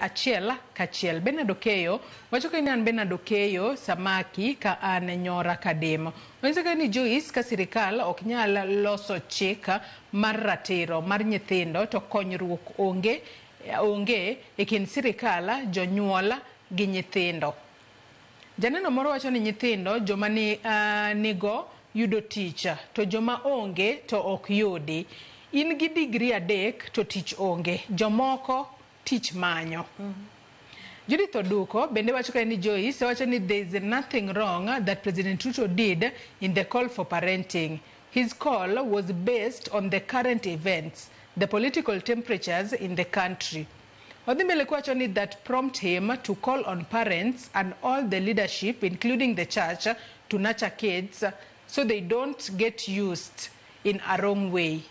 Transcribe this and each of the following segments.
Achiel kachiel. Bernard Okeyo wacho ka ni an Bernard Okeyo Samaki ka an Nyora Kadem. Onyiso ka ni Joyce ka sirikal ok nyal loso chik mar ratiro mar nyithindo to konyruok onge e kind sirikal, jonyuol gi nyithindo. Janeno moro wacho ni nyithindo joma ni nigo yudo tich to joma onge to ok yudi. In gi degree 3 to tich onge. Jomoko tich manyo. Judith Oduko bende wacho ka ni Joyce wacho ni there is nothing wrong that President Ruto did in the call for parenting. His call was based on the current events, the political temperatures in the country. Odhi mbele kwacho ni that prompt him to call on parents and all the leadership, including the church, to nurture kids so they don't get used in a wrong way.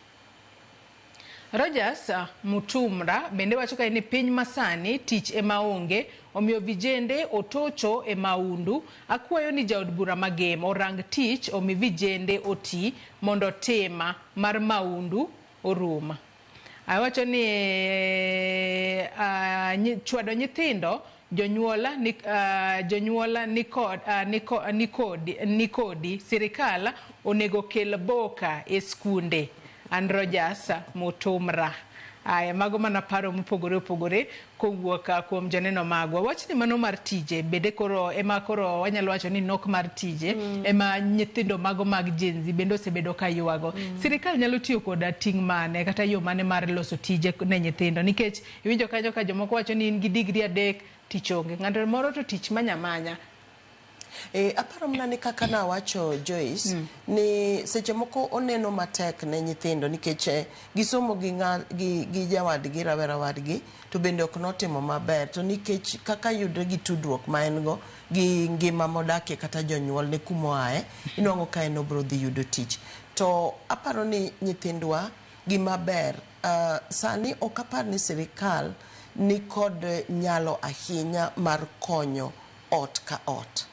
Rogers Mutumra bende wacho ka ni piny masani tich ema onge, omiyo vijende otocho e maundu. Akwayo ni jaod bura Magem orang tich omi vijende oti mondo tema mar maundu orum. Awacho ni chwado nyithindo jonyuola ni kodi sirikal onego kel boka e skunde. An Rogers Mutumra. Aya, mago mana paro mopogore opogore kowuok kuom joneno magwa. Wachni mano mar tije bende koro ema koro wanyalo wacho ni nok mar tije ema nyithindo mago mag Gen Z bende osebedo ka ywago. Sirikal nyalo tiyo koda ting' mane kata yo mane mar loso tije ne nyithindo, nikech iwinjo kanyo ka jomoko wacho ni in gi degree 3 tich onge, ng'ato moro to tich manya manya. Aparo mana ni kaka nawacho, Joyce, ni seche moko oneno matek ne nyithindo nikech gisomo gi jawadgi, rawera wadgi, to bende ok notimo maber, to nikech kaka yudre gi tudruok ma en go gi ngima modakie kata jonyuolne kumoaye, inuang'o ka en obro dhi yudo tich. To aparo ni nyithindwa gima ber sani ok apar ni sirikal ni kod nyalo ahinya mar konyo ot ka ot.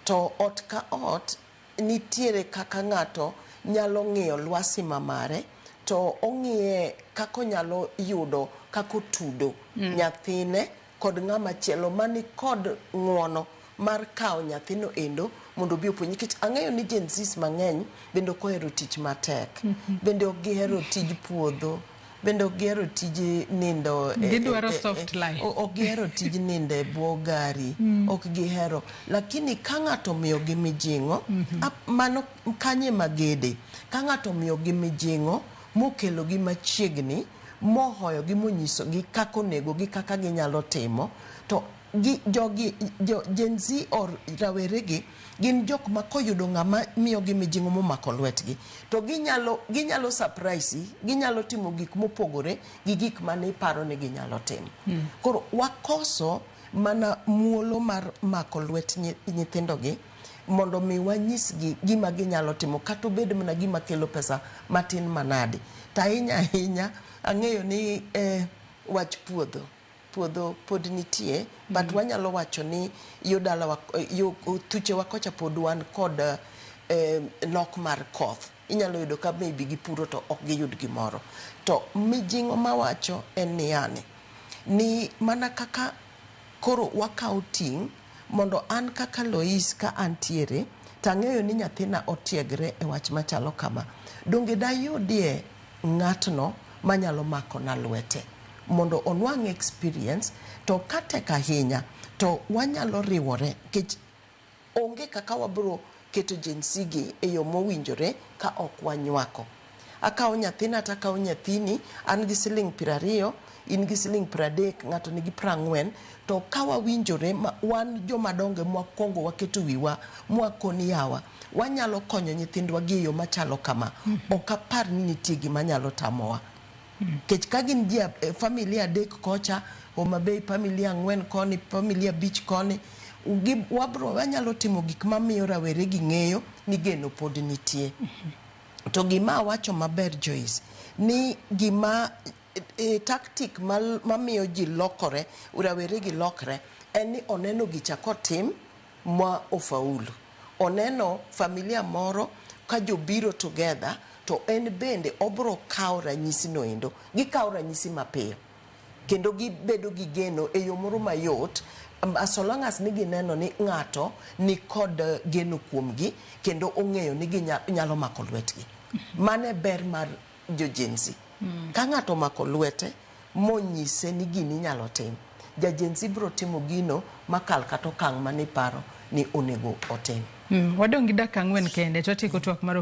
To ot ka ot nitiere kaka ng'ato nyalo ng'iyo lwasi mamare to ong'iye kaka onyalo yudo kaka otudo nyathine kod ng'ama chielo mani kod ng'uono mar kawo nyathino endo mondo obi opuonj, nikech ang'eyo ni Gen Zs mang'eny bende ok ohero tich matek, bende ok gihero tij puodho, bende ok gihero tij nindo Gidwaro soft life. Ok gihero tij nindo e bwo gari, ok gihero. Lakini ka ng'ato omiyogi mijing'o, mano kanye magede, ka ng'ato omiyogi mijing'o mokelogi machiegni, mohoyogi, monyisogi kaka onego gi kaka ginyalo timo, to gi, jogi jo, Gen Z or raweregi gin jok ma koyudo ng'ama miyogi mijing'o momako lwetgi to ginyalo surprise, ginyalo timo gik mopogore gi gik mane iparo ni ginyalo timo. Koro wakoso mana muolo mar mako lwet nyithindogi mondo mi wanyisgi gima ginyalo timo, kata obed mana gima kelo pesa matin manade. To ahinya ahinya ang'eyo ni wach puodho puodho pod nitie, but wanyalo wacho ni yo dalawa, yo thuchewa kocha pod wan kod nok mar koth. Inyalo yudo ka maybe gipuro to ok giyud gimoro. To mijing'o mawacho en niyani ni mana kaka koro wakawo ting' mondo an kaka Lois ka antiere tang'eyo ni nyathina otiegre e wach machalo kama, donge dayudie ng'atno manyalo makona lwete mondo onwang' experience? To katek ahinya to wanyalo riwore, nikech onge kaka wabro keto Gen Z gi e yo mowinjore ka ok wanywako. Akawo nyathina to akawo nyathini, an gi siling 20, in gi siling 30, ng'ato nigi 40, to ka wawinjore ma wan jomadongo mwakwongo waketo wiwa mwakoni yawa wanyalo konyo nyithindwa gi e yo machalo kama, ok apar ni nitie gima nyalo tamowa, nikech ka gin ji familia adek kocha Homa Bay, familia 4 koni, familia 5 koni, wabro wanyalo timo gik mamiyo rawere gi ng'eyo ni geno pod nitie. To gima awacho maber, Joyce, ni gima tactic mamiyo ji lokore, rawere gi lokre, en ni oneno gicha kotim ma ofaulu, oneno familia moro ka jobiro together, to en bende obro kawo ranyisi no endo. Gikawo ranyisi mapiyo. Kendo gibedo gi geno e yo moro mayot, so long as ni gineno ni ng'ato ni kod geno kuomgi kendo ong'eyo ni ginyalo mako lwetgi. Mano e ber mar jo Gen Z. Ka ng'ato omako lwete monyise ni gini inyalo tim, ja Gen Z biro timo gino makal kata okang' maniparo ni onego otim. Wadong' gi dakika 4 kende to watieko twak mar.